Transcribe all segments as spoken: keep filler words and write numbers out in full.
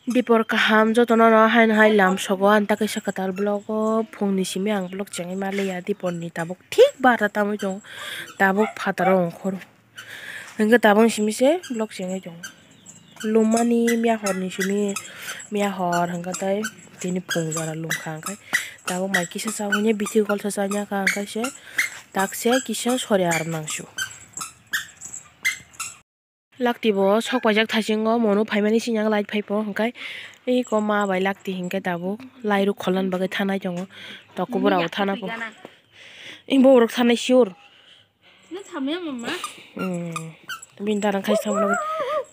Dipor kaham jotono no haino hai lam sogo, ang ta kaisa kwtal vlog o phungni simi ang vlog chengwi manliya, dipor ni tabuk thik barta tamwi tongo, tabuk phataro ongkhoro. Hwnkhe tabuk simi se vlog chengwi tongo. Lummani miya horni simi, miya hor hwnkhe tei tini phung jora lumkha, hwnkhe tabuk mai kisa cha hwnwi bithi gol cha cha ya kha, hwnkhe se tak se kisa sori aro nangsu. Lakti bo sok paijak thaisingo, mono phaimani sini ang light phaipo, hwnkhe eko ma bai lakti hwnkhe tabuk lai rok kholna bagwi thanai tongo, tokobora bo thana po. Ing boborok thanai sure. Hmm. Bini dara khai thang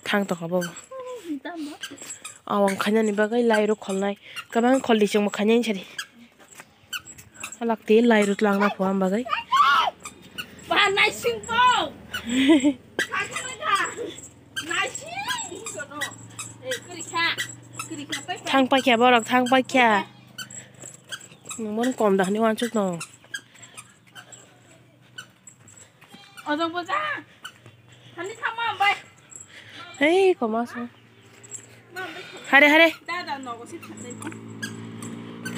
thang tongkha bo. Awang khainani bagwi lai rok kholnai, kwbang khol di chwngbo khainani sari. Alak te lai rw twlang na pho ang bagwi. Ba naising ko. Naising ko no. Eh, kwrwi kha. Kwrwi kha pai. Thang paikha borok, thang paikha. Nwng bono kom da hwnwi uansuk no. Ojong boja. Thani thangma bai. Hei, koma so. Hare, hare. Dada nogo se thangdai.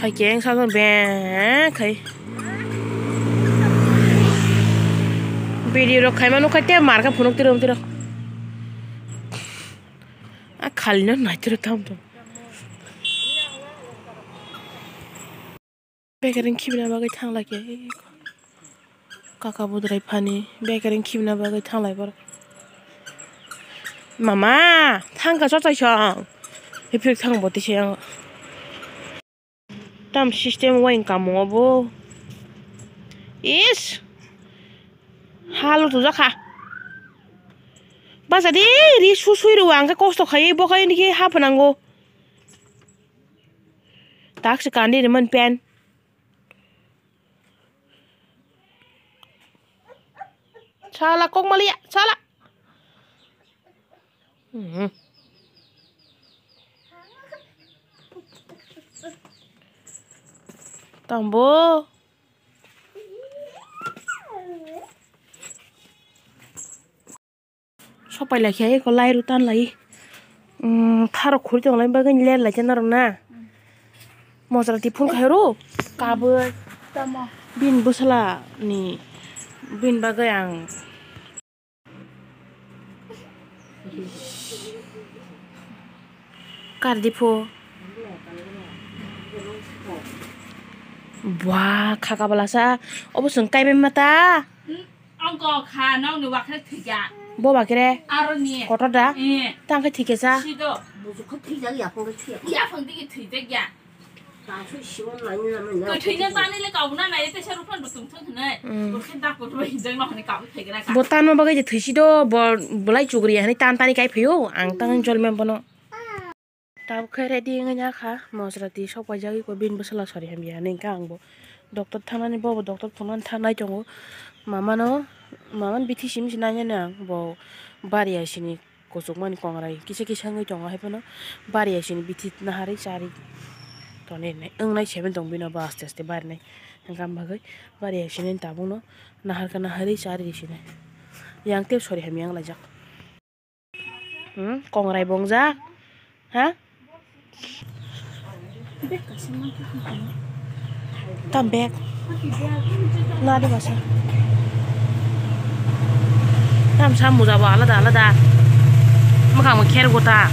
Hai keng sa so beng khai. Video rok khaima nukha te mar kha phunuk tiro tiro. A khali no nai tiro tam tam. Bekereng khibina bagwi thanglai khe. Kaka budrai phani bekereng khibina bagwi thanglai borok. Mama, thangkha chochai song. Hiphir thang boti se ang. Tam system wai kamung obo. Is. Halo tujakha. Basa di ri susui rw ang khe kosto khai bo khai ni khe ha phanango. Tak se kandi rimani pen. Sala kok maliya, sala. Mhm. Tambo. Sopai lai khe eko lai rw tan lai. Umm, tharok khuri tong lai bagwi ler lai khe norok na. Mosra ti phul khai ro kabui. Tamo. Bini bwsala ni bini bagwi ang. Kar di pho. Bua, khaka bwlasa. Obo chwng kaibai mata. Ang kok kha, nokni wakhre thwikya. Bo bakire? Aro ni. Kotor da? Eh. Tang khe thwikya sa? Sido. Buju khe thwijak, yaphang khe thwiya. Yaphang digi thwijak ya. Kansui sigon nani nani na. Kwthwina tani le kabuna nai, tesa rukhan bo tongthok hinai. Mm. Bo khe dak kotor hinjak no hwnwi kabwi thaigra ka. Bo tanma bagwi je thwisi do, bo bolai chugriya hinwi tan tani kai phaiyo. Ang tang jolmem bono. Tabuk khe ready wngwi ya kha, mosra twi sok paijagwi kho bini bwsala sari hamya hinwi hwnkha ang bo. Doctor thangnani, bo bo doctor phunuknani thangnai tongo. Mamano, mamani bithi simi se nainani ang bo bari aisini kuchukmani kongrai kisa kisa wngwi tongo, haiphano bari aisini bithi naharwi charwi tonwi wngnai, wngnai seven tong bino bo aste aste barinai. Hwnkha am bagwi bari aisini tabukno naharkha naharwi charwi sinai. Yang tei sori hamya wnglaijak. Hmm, kongrai bongjak. Ha? Tam bag. Na de basa. Tam sa muja bo alada alada. Mwkhang bo kher gota.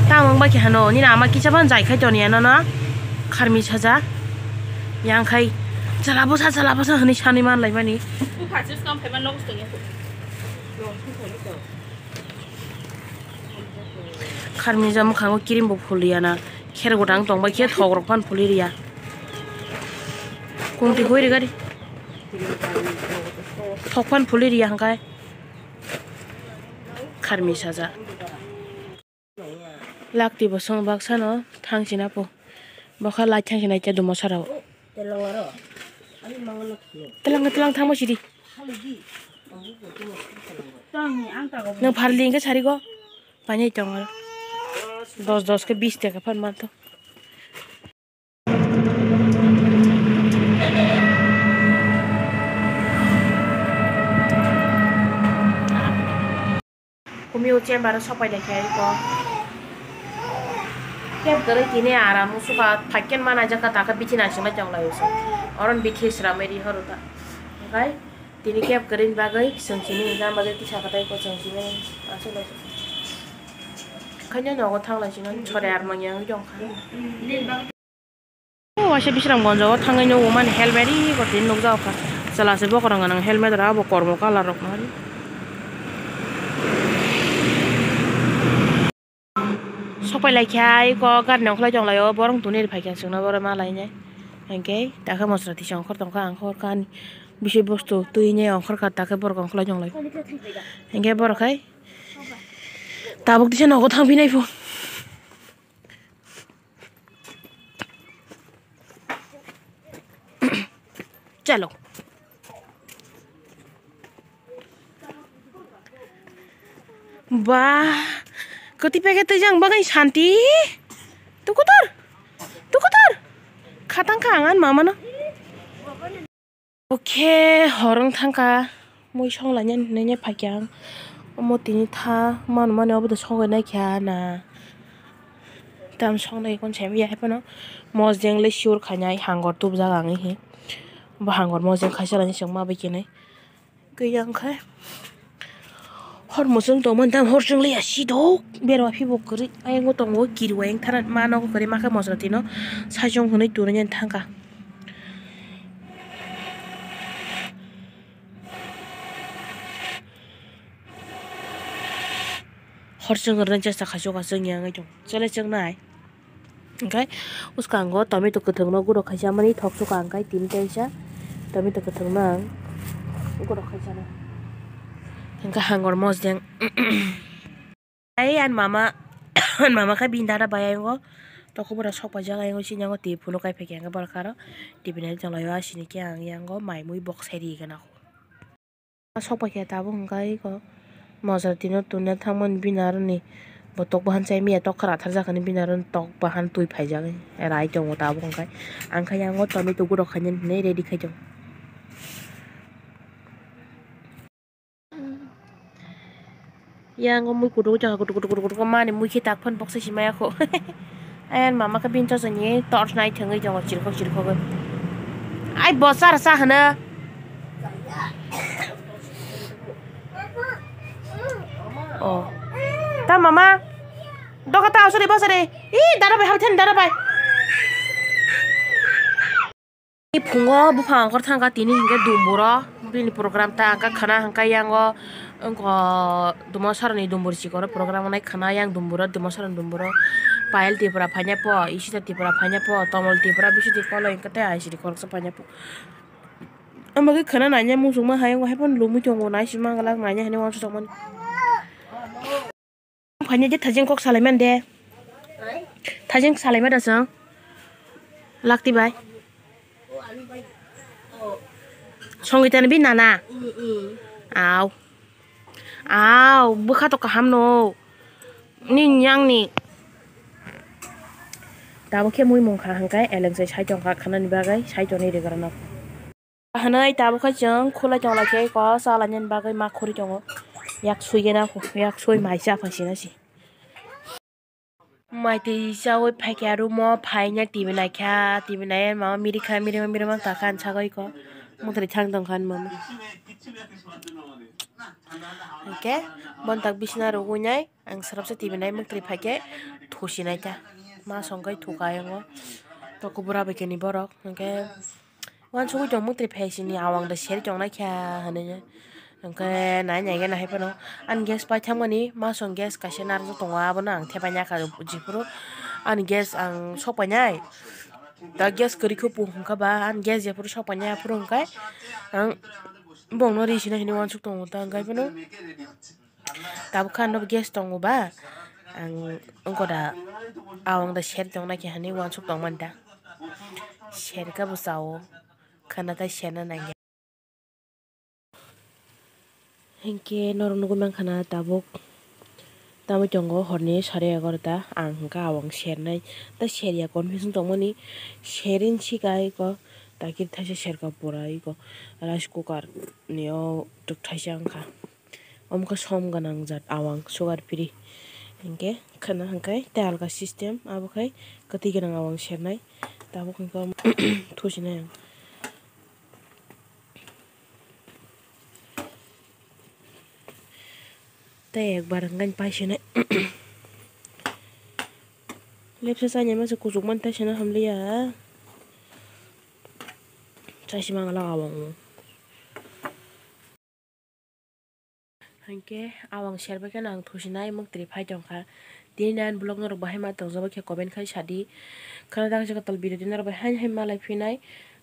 Tam wng bai khe hano. Nini ama kisa ban jai khai toni ano no. Kharmi saja. Yang khai. Chala bosa, chala bosa hwnwi sanwi man lai mani. Bupha se skam phaiba nogo se tongya. Kharmija mwkhango cream bo phuliya na, kher gotang tongbai khe thok rok phano phuli riya. Kunti hoi rigari thok phano phuli riya hwnkhe kharmi saja. Lakti bo song baksa no thang sina po. Bokha lai thang sina khe dumo sara o. Telang telang thang bo sidi. Nang pharli hwnkhe sari go. Painai tongo. Dos dos khe bis taka phan man to. Kumio chamber o sopai lai khe iko. Kep kwrwi tini aram sukha, phaikhen mana jaka taka bithi naisingbai tonglaio se. Oron bithi sramwi ri horo ta. Okai tini kep kwrwini bagwi chwng sini hwnka bagwi kisa kwtai ko chwng sini aswk lai. Khaina nogo thanglai sino sore ar manya wngwi tongkha. Waisa Bisramganjo o thangwi nw mani helmet ri gotini nukjagkha. Chwla se bokorong gwnang helmet rok abo kormo colour rok no. Sopai lai khe ai ko gari nongkhorlai tonglaio, borok tuni ri phaikha chwngno borok ma lainai. Hinkhe takhe mosra tisa ongkhor tongkha, ang khorkha ani bisui bostu twi nai ongkhorkha, takhe borok ongkhorlai tonglaio. Hinkhe borok hai tabuk tisa nogo thangphinai pho. Chalo. Ba, kwtwi packet twijang bagwi santi. Tukutur, tukutur. Khatang kha ang ani mama no. Okhe hor wng thangkha, mui songlainani hinwi phaikha ang. Omo tini tha manu mani obo de songwi naikha na. Tam songnai kon sem ya haiphano mosdeng le sure khainai hangor tubjak ang he. Bo hangor mosdeng khaisa lainai chwng ma bai khenai. Khe yang khe. Hor muchung tongmani tam hor chwng liya sidok berwa phibo kwrwi ayang o tongo kirwa yang thana ma nogo kwrwi ma khe mosra tino saichung hwnwi tuni thangkha. Hor chwng rwna chesta khaisok aswk yang tong chole chwng nai. Hingke bwskango tomato kwthwngno guro khaisa mani thok suka hingke tini kaisa tomato kwthwngno ang guro khaisa no. Hingke hangor mosdeng. Ai ani mama, ani mama khe bini dada bai ayongo tokobora sok paijak ayongo sini yango twi phunuk kai phaikha hingke borok aro twi binai tonglaio asini khe ang yango mai mui bok sai ri gana. Sok paikha tabuk hwnka iko mosra tino tuna thangmani bini aroni bo tok bahan chai miya tok khara tharjak hwnwi bini aroni tok bahan twi phaijak rai tongo tabuk hwnka ang khe yango tomato guro khainani hinwi ready khai tongo. Yang o mui kutuk jaka kutuk kutuk kutuk kutuk mani mui khe tak phano boksa si maya kho. Ayang mama khe bini chacha ni torch nai thwngwi tongo chirikhok chirikhok. Ai bo chara cha hwno. Oh. Ta mama. Doka ta asuri bosari. Ih dara bai habithen dara bai. Ni phungo buphang ongkhor thangkha tini hinkhe dumburo bini program ta hwnkha khwna hwnkha yango wngkha dumasaroni dumbur sikoro program wngnai khwna yang dumburo dumasaroni dumburo Payal Tripura phaina pho Ishita Tripura phaina pho Tomol Tripura bisiti koloi hwnkhe tei aisiri khoroksa phaina pho omo khe khwna naina muchungma hai wngkha haiphano lumui tongo naisingma glak naina hinwi uansukjakmani. Phaina je thajeng kok salai man de. Thajeng salai ma da chwng. Lakti bai. Songita ni bi nana. Aw. Aw, bwkha to kaham no. Ni yang ni. Tabuk khe mui mung kha hwnkhe eleng sai sai tong kha khana ni bagwi sai tong ni rigra no. Hwnwi tabuk khe chwng khulai tong lai khe ko cha lainani bagwi ma khurui tongo. Yak sui gana yak sui mai cha phai sina si. Mai twi chaui phai kha room o phaina T V nai kha T V nai mama miri kha miri miri mang ta kha ani sagwi ko mungtri thang tong kha ani mama. Hwnkhe bon tak bisina rwgwi nai. Ang swrapsa T V nai muktrwi phaikhe thusinai ta. Ma songkhai thuka ayongo. Toko bura bai khe ni borok. Hwnkhe uansugui tong muktrwi phai sini awang da seri tong naikha hinwi. Hwnkhe nai naikhe nahai phano. Ani gas paithakmani ma song gas kaisa narwk tongo abono ang thepai nai kha jephuru ani gas ang sok painai. Da gas kwrwi khe pung hwnkha ba ani gas jephuru sok painai aphuru hwnkhe ang bongno ri sinai hinwi uansuk tongo ta hwnkhe phano. Tabuk khe ano gas tongo ba ang wngkha da awang da seri tong nai khe hinwi uansuk tong mani da seri khe bo cha o khwna tei serna nang ya. Hinkhe norok nugui mankha na tabuk tamui tongo horni sare egarota ang hwnkha awang sernai tei serya confusing tongmani serin sikai ko takir thaisa serka pura iko rice cooker ni o tok thaisa wngkha. Omo khe som gwnang jat awang sugar free. Hinkhe khwna hinkhe tei alga system, abo khai kwtwi gwnang awang sernai. Tabuk hinkhe thusinai ang. Tei ekbar hinkhe paisinai. Lepsa chainai masa kuchuk mani tei sena hamliya. Chaisi mangala awang. Hinkhe awang serbai kheno ang thusinai muktri phai tongkha. Tini ani vlog norok bahai ma tongjak bai khe comment khai sadi. Khana dang jagah tal video tini norok bai haino hai malai phinai.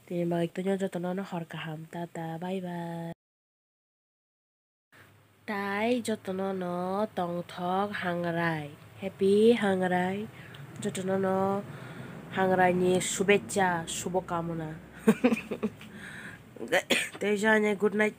Tini bagwi tongno jotono no hor kaham. Tata, bye bye. Tai jotono no tongthok hangrai. Happy hangrai. Jotono no hangrai ni shubechcha, shubho kamona. Tei jani good night.